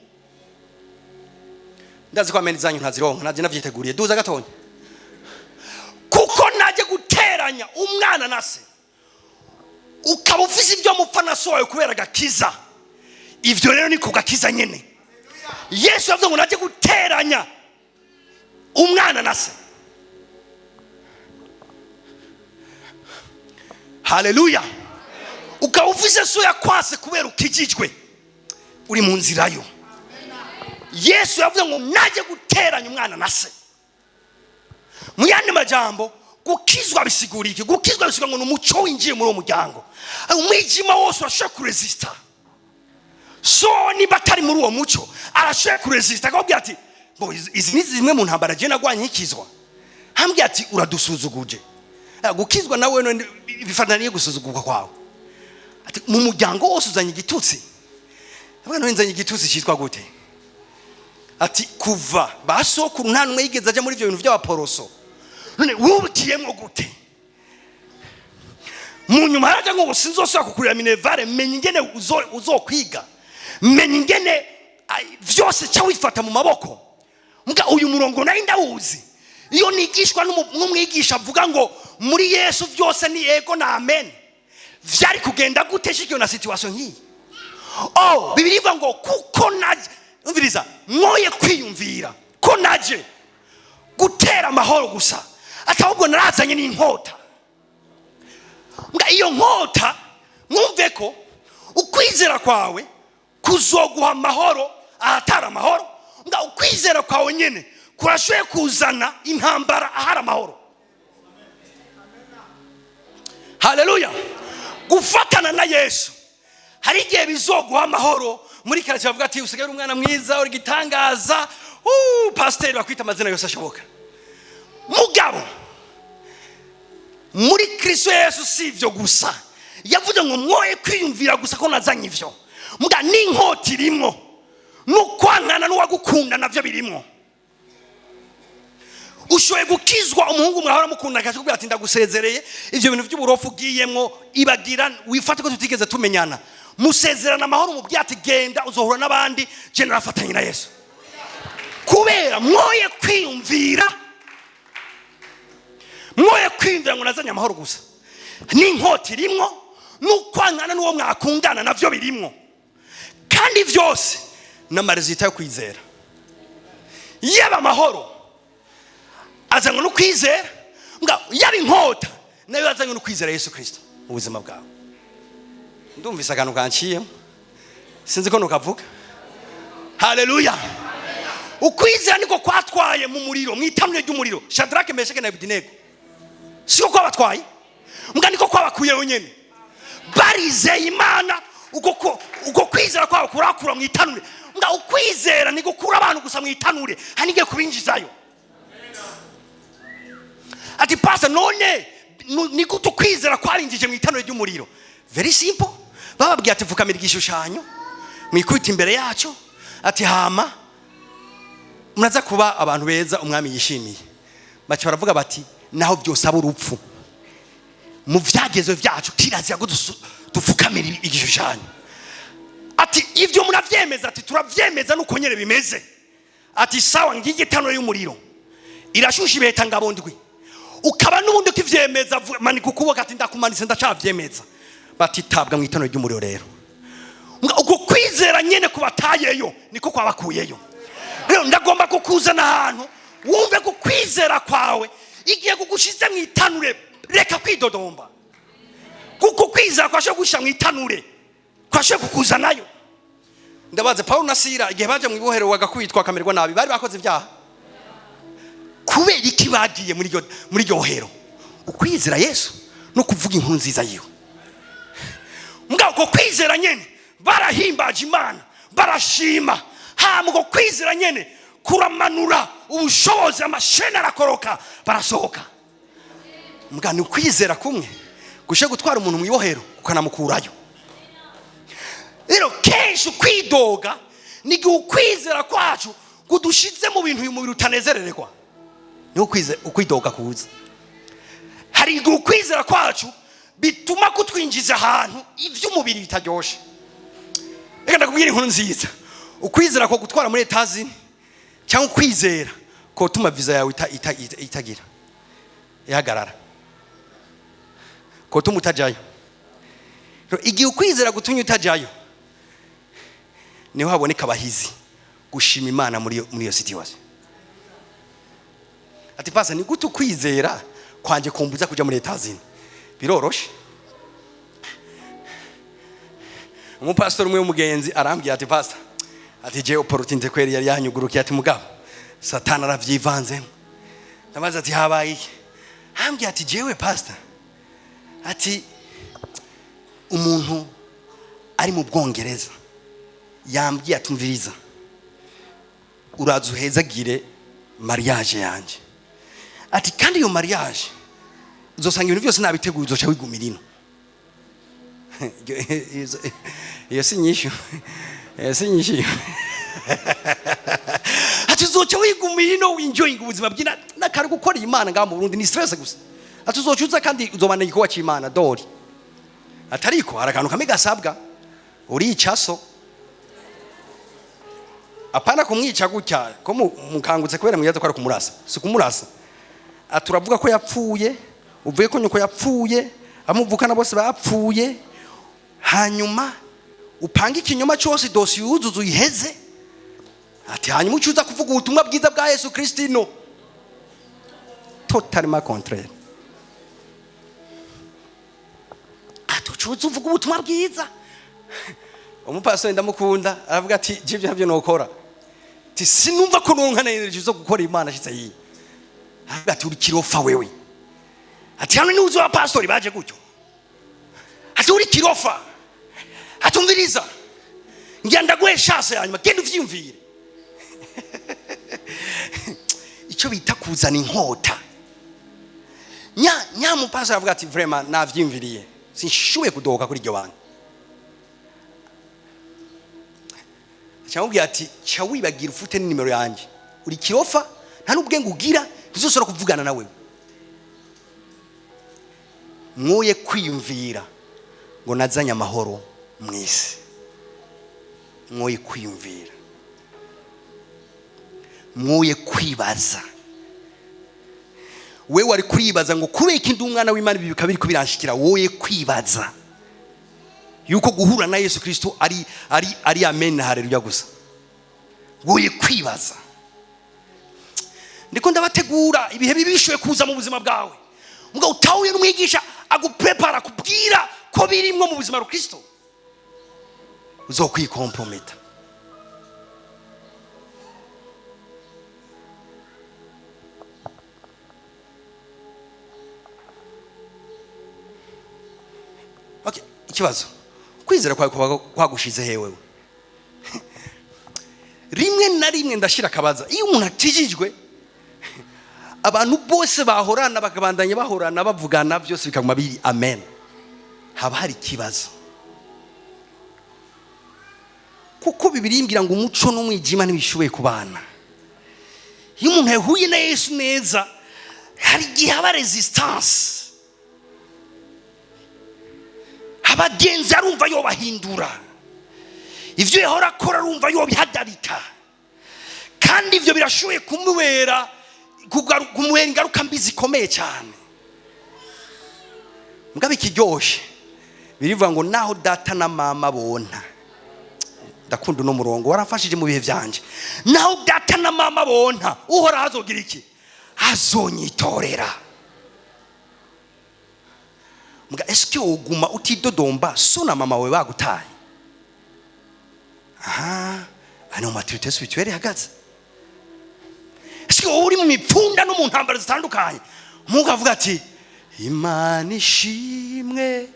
Ndazi ko ameni zanyu ntazironka, nabyo navyiteguriye. Duza gatonya. Kuko naje guteranya umwana na se. Ukaba ufise ibyo mupfa na so wawe kubera agakiza, ivyo rero ni ku gakiza nyene. Yesu yavuze ngo naje guteranya umwana na se. Haleluya! Ukaba ufise so yakwase kubera ukijijwe, uri mu nzira yo. Yesu yavuze ngo naje guteranya umwana na se. Mu yandi majambo, gukizwa bisigura iki? Gukizwa bisigura ngo ni umuco winjiye muri uwo muryango, umwijima wose urashobora kuresista. So niba atari muri uwo muco, arashoboye kuresista, akababwira ati ngo izi ni zimwe mu ntambara je nagwanye nkikizwa. Hambwira ati: "Uradusuzuguje." Gukizwa nawe none bifataniye gusuzugurwa kwawe. Ati: "Mu muryango wose uzanye igitutsi." Avuga: "None nzanye igitutsi cyitwa gute?" Ati: "Kuva ba sokuru nta n'umwe yigeze aja muri ibyo bintu by'abaporoso, none wubukiyemo gute?" Mu nyuma haraja ngo sinzosubira kukurira minerval. Menya ingene uzokwiga, menya ingene vyose ca wifata mu maboko. Mbwa uyu murongo nari ndawuzi. Iyo nigishwa n'umwigisha avuga ngo muri Yesu byose ni ego na amen, vyari kugenda gute shikiyo na situation nk'iyi? Oh, Bibiliya ivuga ngo kuko naje, umviriza, mwoye kwiyumvira ko naje gutera amahoro gusa, ati ahubwo narazanye n'inkota. Mbwa iyo nkota, mwumve ko ukwizera kwawe kuzoguha amahoro ahatari amahoro. Mbwa ukwizera kwawe nyine kurashoboye kuzana intambara ahari amahoro. Haleluya! Gufatana na Yesu hari igihe bizoguha amahoro muri karitsiye, bavuga ati: "Usigaye uri umwana mwiza, uri gitangaza." Pasiteri bakwita amazina yose ashoboka. Mugabo muri Kristo Yesu si ibyo gusa. Yavuze ngo mwoye kwiyumvira gusa ko nazanye ivyo, muga n'inkota irimwo, n'ukwankana n'uwagukunda navyo birimwo. Ushoboye gukizwa, umuhungu mwahora mukunda akakubwira ati: "Ndagusezereye, ivyo bintu by'uburofu ugiyemwo ibagira, wifate ko tutigeze tumenyana." Musezerana amahoro, umubwira ati: "Genda, uzohura n'abandi, je narafatanye na Yesu." Kubera mwoye kwiyumvira, mwoye kwiyumvira ngo nazanye amahoro gusa, n'inkota irimwo, n'ukwankana n'uwo mwakundana navyo birimwo. Kandi vyose n'amarésultat yo kwizera. Yaba amahoro azanywe no kwizera, mbwa yaba inkota nayo azanywe no kwizera Yesu Kristo mu buzima bwawe. Ndumvise akantu kanciyemo, sinzi ko nukavuga. Haleluya! Ukwizera niko kwatwaye mu muriro, mu itanure ry'umuriro, Shadrake, Meshake na Abedenego. Siko kwabatwaye, mbwa niko kwabakuyeho nyene. Barizeye Imana, uko kwizera kwabo kurakura mu itanure. Mbwa ukwizera ni gukura abantu gusa mu itanure, hanigiye kubinjizayo. Ati: "Pastor, none ni gute ukwizera kwarinjije mu itanure ry'umuriro?" Very simple. Bababwiye ati: "Pfukamira igishushanyo, mwikubita imbere yacu." Ati: "Hama Muraza kuba abantu beza umwami yishimiye. Baca baravuga bati: "Naho byose aba urupfu, mu vyagezo vyacu kirazira ko dupfukamira igishushanyo." Ati: "Ibyo muravyemeza?" Ati: "Turavyemeza, nuko nyene bimeze." Ati: "Sawa, ngiye itanura y'umuriro irashusha ibeta ngabo ndwi, ukaba n'ubundi ukivyemeza, manika ukuboko." Ati: "Ndakumanitse, ndacavyemeza." Bati: "Tabwa mu itanura ry'umuriro." Rero uko kwizera nyene kubatayeyo niko kwabakuyeyo. Rero ndagomba kukuzana ahantu wumve ko kwizera kwawe igiye kugushize mu itanure. Reka kwidodomba, kuko kwizera kwashoboye kugushyira mu itanure, kwashoboye kukuzanayo. Ndabaza, Paul na Sira igihe baje mu ibohero bagakubitwa bakamererwa nabi, bari bakoze ibyaha? Kubera iki bagiye muri iryo bohero? Ukwizera Yesu no kuvuga inkuru nziza yiwe. Mugabo uko kwizera nyene barahimbaje Imana, barashima. Hama uko kwizera nyene kuramanura ubushobozi, amasheni arakoroka, barasohoka. Mbwa ni ukwizera kumwe gushe gutwara umuntu mu ibohero kukanamukurayo. Rero kenshi ukwidoga ni igihe ukwizera kwacu kudushize mu bintu uyu mubiri utanezerererwa, niho ukwidoga kuza. Hari igihe ukwizera kwacu bituma kutwinjiza ahantu iby'umubiri bitaryoshe. Reka ndakubwira inkuru nziza: ukwizera ko gutwara muri Etazini, cyangwa ukwizera kotuma visa yawe itagira ihagarara, kotuma utajayo. Rero igihe ukwizera gutumye utajayo, niho haboneka abahizi gushima Imana muri iyo situation. Ati: "Pasa, ni gute ukwizera kwanje kumbuza kuja muri Etazini?" Biroroshe. Umupasitori umwe w'umugenzi arambwira ati: "Pastor," ati, "je opportunité kweri yari yanyugurukiye," ati, "mugabo Satani aravyivanzemo." Ndabaza ati: "Habaye iki?" Ambwira ati: "Jewe pastor," ati, "umuntu ari mu Bwongereza yambwiye atumviriza, uraza uhezagire mariage yanjye." Ati: "Kandi iyo mariage uzosanga ibintu byose nabiteguye, uzoca wigumira ino." Iyo si nyishu, iyo si nyishu. Ati: "Uzoca wigumira ino, winjoyinga ubuzima bw'ina n'akari gukora Imana ngaha mu Burundi ni stress gusa." Ati: "Uzoca uza kandi uzobana igikorwa c'Imana dori." Atariko hari akantu kamwe gasabwa: urica so. Apana kumwica gutya ko mukangutse kubera mwibaza ko ari kumurasa, si kumurasa. Ati: "Uravuga ko yapfuye, uvuye ko nyoko yapfuye, amuvukana bose bapfuye, hanyuma upange ikinyoma cyose, dosiye yuzuze uyiheze." Ati: "Hanyuma uca uza kuvuga ubutumwa bwiza bwa Yesu Kristo." Totalement contraire. Ati: "Uca uza uvuga ubutumwa bwiza." Umupastori ndamukunda, aravuga ati: "Je ibyo ntabyo nokora." Ati: "Sinumva ko noronka na energy zo gukora Imana ashitse yiye." Aravuga ati: "Uri kirofa wewe." Ati: "Hano niwe uzi abapastori baje gutyo." Ati: "Uri kirofa." Ati: "Umviriza, ngira ndaguhe chance ya nyuma, genda uvyiyumvire." Icyo bita kuzana inkota. Nya nyamupastori aravuga ati: "Vraiment navyiyumviriye, sinshoboye kudohoka kuri iryo banga." Cyamubwira ati: "Ca wibagira, ufute n'inimero yanjye, uri kirofa, nta n'ubwenge ugira, ntuzosubira kuvugana nawe." Mwoye kwiyumvira ngo nazanye amahoro mu isi. Mwoye kwiyumvira, mwoye kwibaza. We wari kuribaza ngo kubera iki ndi umwana w'Imana ibi bikaba biriko biranshikira? Woye kwibaza yuko guhura na Yesu Kristo ari amen na haleluya gusa. Woye kwibaza. Ndiko ndabategura ibihe bibi bishoboye kuza mu buzima bwawe, mugabo utahuye n'umwigisha aguprepara kubwira ko birimwo mu buzima bwa Kristo, uzokwikomprometa. Okay, ikibazo: kwizera kwawe kuba kwagushize hewe? Rimwe na rimwe ndashira akabaza: iyo umuntu akijijwe, abantu bose bahorana bakabandanya bahorana, bavugana, byose bikaguma biri amen, haba hari ikibazo, kuko Bibiliya imbwira ngo umuco n'umwijima ntibishoboye kubana. Iyo umuntu yahuye na Yesu neza, hari igihe haba resistance, abagenzi arumva yobahindura, ivyo yahora akora arumva yobihagarika, kandi ivyo birashoboye kumubera ingaruka mbi zikomeye cyane. Mugabo ikiryoshe birivuga ngo naho data na mama bona, ndakunda uno murongo warafashije mu bihe byanje, naho data na mama bonta, Uhoraho azogira iki? Azonyitorera. Mbwa eske woguma utidodomba so na mama wawe bagutaye? Aha ari mu maturité spirituelle ihagaze. Eske wowe uri mu mipfunda no mu ntambara zitandukanye, Mungu avuga ati Imana ishimwe,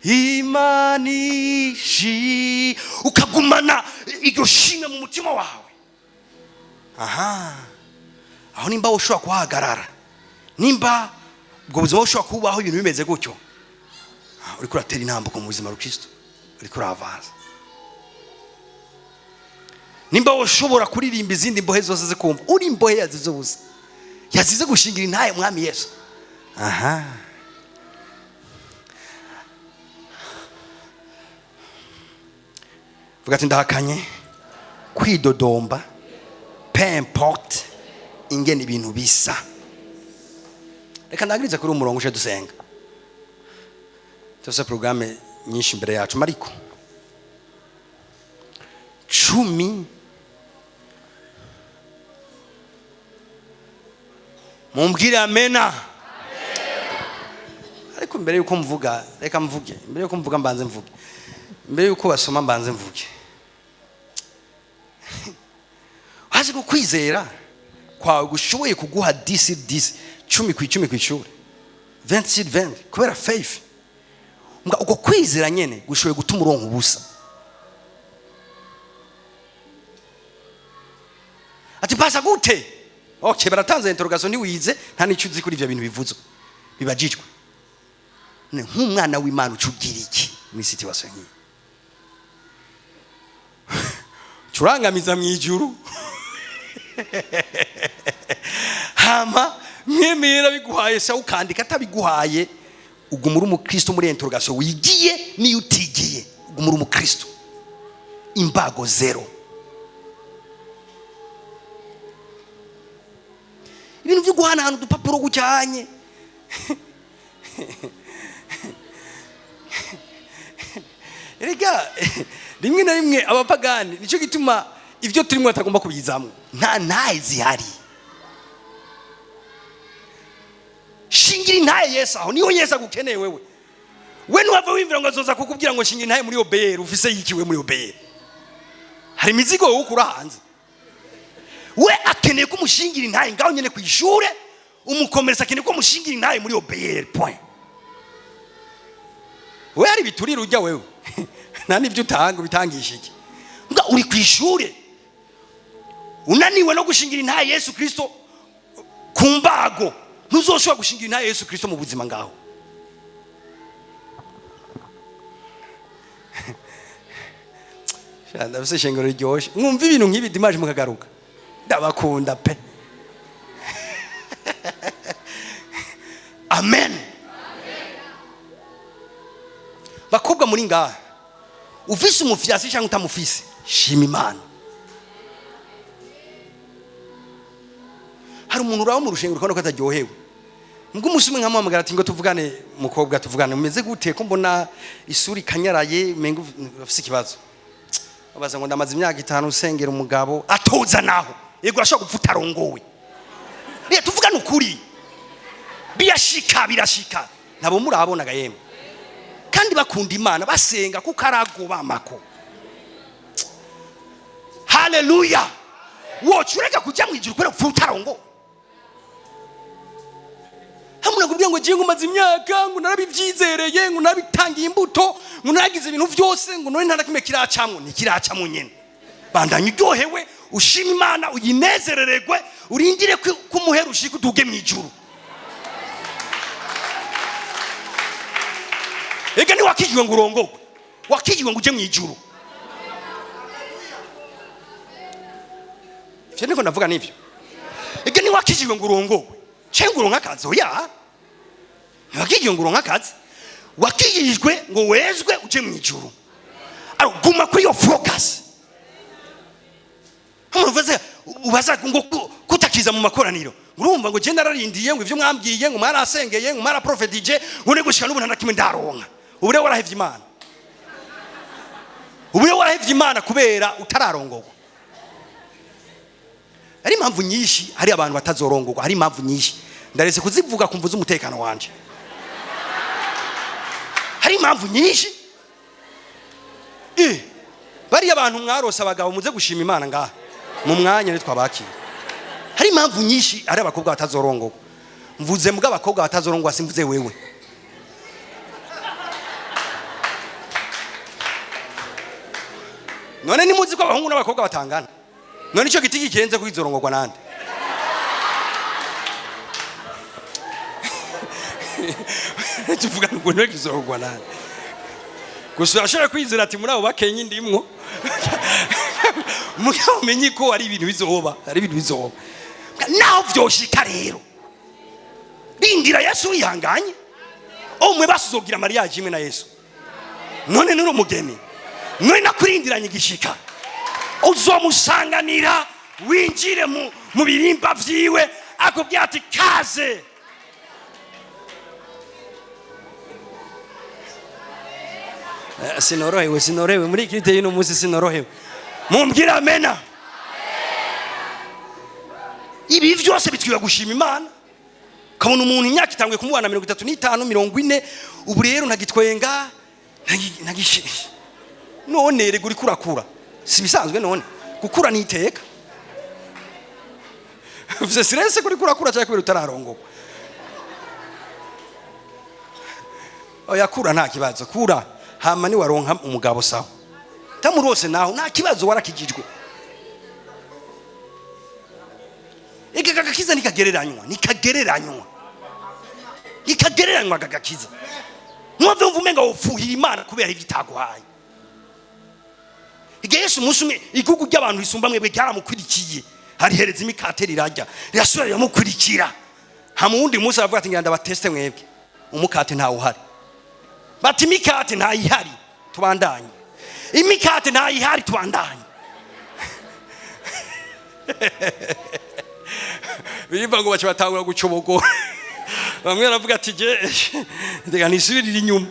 Imana ishi, ukagumana iryo shimwe mu mutima wawe? Aha aho nimba ushobora kuhagarara, nimba ubwo buzima bushobora kubaho ibintu bimeze gutyo, uriko uratera intambuko mu buzima bwa uriko uravaza. Nimba ushobora kuririmba izindi mbohe zose zikumva, uri imbohe yazize ubusa, yazize gushingira intaye Mwami Yesu. Aha vuga ati ndahakanye kwidodomba, peu importe ingene ibintu bisa. Reka ndangirize kuri umurongo uje dusenga, tufise porogaramu nyinshi imbere yacu. Mariko 10, mumbwire amena. Ariko mbere yuko mvuga, reka mvuge, mbere yuko mvuga mbanze mvuge, mbere yuko basoma mbanze mvuge. Hazi ko kwizera kwawe gushoboye kuguha 10 10, 10 ku 10 ku 10, 26 20, kubera faith. Mbwa uko kwizera nyene gushoboye gutuma uronka ubusa. Ati pasa gute? Okay, baratanze interrogation, ntiwize, nta n'icyo uzi kuri ivyo bintu bivuzwe bibajijwe. Ne nk'umwana w'Imana ucugira iki muri situation nk'iyi? Curangamiza mu ijuru, hama mwemera biguhaye sa ukandika, atabiguhaye uguma uri umukristo. Muri interrogation wigiye niyo utigiye, uguma uri umukristo. Imbago zero. Ibintu byo guhanahana udupapuro gucyanye, erega rimwe na rimwe abapagani nicyo gituma ibyo turimo batagomba kubizamwo, nta ntaye zihari. Shingira intaye Yesu, aho niho Yesu agukeneye wewe. We ntiwava wimvira ngo azoza kukubwira ngo shingira intaye muri obeyeri. Ufise yikiwe muri obeyeri? Hari imizigo wowe ukura hanze. We akeneye ko umushingira intaye ngaho nyene ku ishure, umukomeresa akeneye ko umushingira intaye muri obeyeri, point. We hari biturira ujya wewe, nta n'ibyo utanga, ubitangisha iki? Mbwa uri ku ishure unaniwe no gushingira intaye Yesu Kristo ku mbago, ntuzoshobora gushingira intaye Yesu Kristo mu buzima ngaho. Ndafise ishengero riryoshe, mwumva ibintu nk'ibi dimaje mukagaruka, ndabakunda pe. Amen. Bakobwa muri ngaha, ufise umufyasi cyangwa utamufise, shima Imana. Hari umuntu uraho mu rushengero ukabona ko ataryohewe, mbwo umunsi umwe nkamuhamagara ati ngo tuvugane mukobwa, tuvugane, umeze gute ko mbona isura ikanyaraye, umenga ufise ikibazo? Babaza ngo ndamaze imyaka 5 usengera umugabo atoza naho, yego urashobora gupfa utarongowe. Reka tuvugane ukuri, birashika, birashika, nabo murabonaga yemwe, kandi bakunda Imana, basenga kuko arago bamako. Haleluya. Woca ureka kujya mu ijuru kubera gupfa utarongowe? Hamwe nakubwira ngo jiye ngo maze imyaka ngo narabivyizereye, ngo narabitangiye imbuto, ngo naragize ibintu byose, ngo none nta na kimwe kiracamwo. Ntikiracamwo nyene. Bandanya uryohewe, ushima Imana, uyinezerererwe, urindire ko umuhera ushika uduge mu ijuru. Ega ntiwakijwe ngo urongogwe, wakijwe ngo uje mu ijuru. Ivyo niko ndavuga nivyo. Ntiwakijijwe ngo urongogwe cyangwa ngo uronke akazi. Oya, ntiwakijijwe ngo uronke akazi, wakijijwe ngo wezwe uje mu ijuru. Alors, guma kuri iyo focus. Ubaza ubaza ngo kutakiza mu makoraniro, urumva ngo je nararindiye, ngo ivyo mwambwiye, ngo mwarasengeye, ngo mwaraprofetije, ngo ne gushika n'ubu nta na kimwe ndaronka. Ubu rero warahevye Imana, ubu rero warahevye Imana kubera utararongogwa. Hari impamvu nyinshi, hari abantu batazorongogwa, hari impamvu nyinshi, ndaretse kuzivuga kumva z'umutekano wanje. Hari impamvu nyinshi. Bariya abantu mwarose abagabo, muze gushima Imana ngaha mu mwanya nitwabakira. Hari impamvu nyinshi hari abakobwa batazorongogwa. Mvuze mbwa abakobwa batazorongwa, simvuze wewe. None nimuzi ko abahungu n'abakobwa batangana? None icyo giti kirenze kwizorongorwa nande? Tuvuga ngo none kizorongorwa nande? Gusa urashobora kwizera ati muri abo bakenye ndimwo. Mugabo umenye ko ari ibintu bizoba, ari ibintu bizoba. Naho vyoshika rero, rindira Yesu wihanganye. Umwe basuzogira mariage imwe na Yesu. None nuri umugeni, none nakurindiranye igishika, uzomusanganira winjire mu birimba vyiwe, akubwira ati kaze. Sinorohewe, sinorohewe muri kirite y'uno munsi, sinorohewe. Mumbwire amena. Ibi vyose bitwiye gushima Imana. Ukabona umuntu imyaka itanguye kumubana 35, 40, ubu rero ntagitwenga, ntagishe. None rega uriko urakura, si bisanzwe? None gukura ni iteka. Ufise stress kuri kurakura cyangwa kubera utararongogwa? Oya, kura nta kibazo, kura hama ni waronka umugabo sawa, tamurose naho nta kibazo, warakijijwe. Iki kagakiza nikagereranywa, nikagereranywa, nikagereranywa kagakiza. Mwumve, wumva umenga wopfuhira Imana kubera ivyo itaguhaye. Igihe Yesu umunsi umwe igugu ry'abantu risumba mwebwe ryaramukurikiye, harihereza imikate rirarya, rirasubira riramukurikira. Hama uwundi munsi aravuga ati ngira ndabateste mwebwe, umukate ntawuhari. Bati imikate ntayihari, tubandanye. Imikate ntayihari, tubandanye. Biriva ngo baca batangura gucobogora. Bamwe baravuga ati je ndega nisubirira inyuma.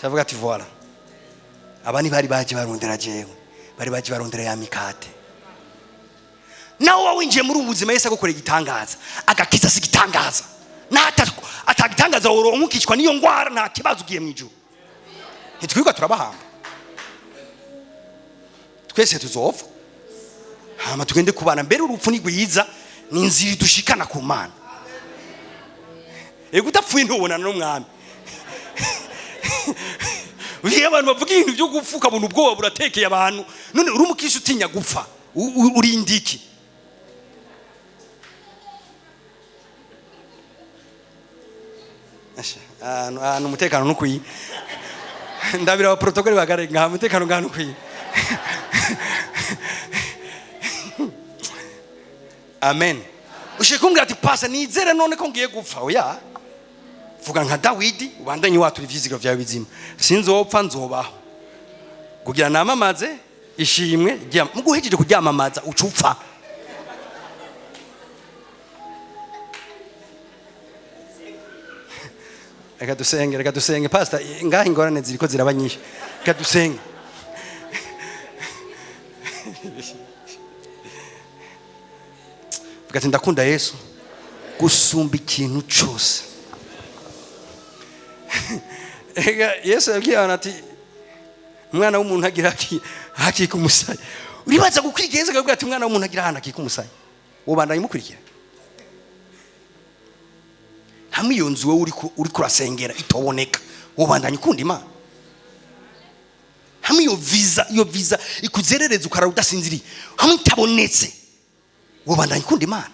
Cavuga ati voilà, aba ni bari baje barondera jewe, bari baje barondera ya mikate. Nawe wowe winjiye muri ubu buzima, Yesu agukorera igitangaza. Agakiza si igitangaza. Atagitangaza woronka ukicwa n'iyo ngwara, nta kibazo, ugiye mu ijuru. Ntitwirirwa turabahamba, twese tuzopfa hama tugende kubana. Mbere urupfu ni rwiza, ni inzira idushikana ku Mana. Ego, udapfuye ntubonana n'umwami. Iyo abantu bavuga ibintu byo gupfa ukabona ubwoba buratekeye abantu. None uri umukristo utinya gupfa, urinda iki? Asha, ahantu umutekano ntukwiye. Ndabira abaprotokoli bagarenga, umutekano ngaha ntukwiye. Amen. Ushike kumbwira ati pasa nizere none ko ngiye gupfa? Oya, vuga nka Dawidi, ubandanye watura ivyizigiro vyawe bizima: sinzopfa, nzobaho kugira namamaze ishimwe. Muguhejeje kuryamamaza uca upfa. Reka dusenge, reka dusenge. Pastor, ngaha ingorane ziriko ziraba nyinshi. Reka dusenge. Vuga ati ndakunda Yesu gusumba ikintu cyose. Ega Yesu yabwiye abantu ati umwana w'umuntu agira akika umusaya. Uribaza gukurikira Yesu akabwira ati umwana w'umuntu agira ahantu akika umusaya, wobandanya umukurikira? Hamwe iyo nzu wowe uri kurasengera itoboneka, wobandanya ukunda Imana? Hamwe iyo visa ikuzerereza ukarara udasinziriye, hamwe itabonetse, wobandanya ukunda Imana?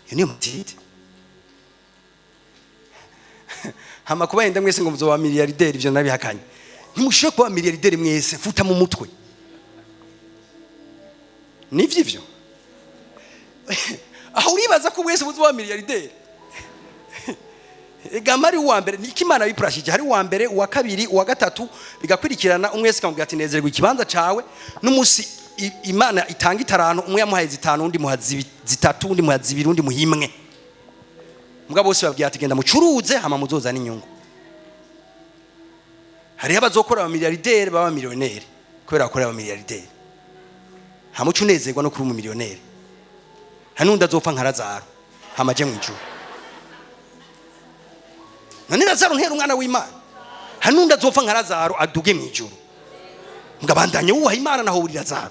Iyo niyo matide. Hama kuba yenda mwese ngo muzoba miliyarderi, ivyo nabihakanye. Ntimushobora kuba miliyarderi mwese, futa mu mutwe nivyo ivyo. Aho uribaza ko wese ubuze wa miliyarderi? Gama ari uwa mbere, niko Imana bipurashije. Hari uwa mbere, uwa kabiri, uwa gatatu, bigakurikirana. Umwe wese akamubwira ati: "Nezerwa ikibanza cawe." N'umunsi Imana itanga itarantu, umwe yamuhaye zitanu, undi muha zitatu, undi muha zibiri, undi muha imwe. Mugabo bose babwira ati: "Genda mucuruze, hama muzozana inyungu." Hariho abazokora abamiliyarderi baba miliyoneri kubera bakorera abamiliyarderi. Hamuca unezerwa no kuba umumiliyoneri. Hari n'undi azopfa nka Lazaro, hama aje mu ijuru. None Lazaro ntera umwana w'Imana? Hari n'undi azopfa nka Lazaro, aduge mu ijuru. Mugabandanye wubaha Imana naho uri Lazaro.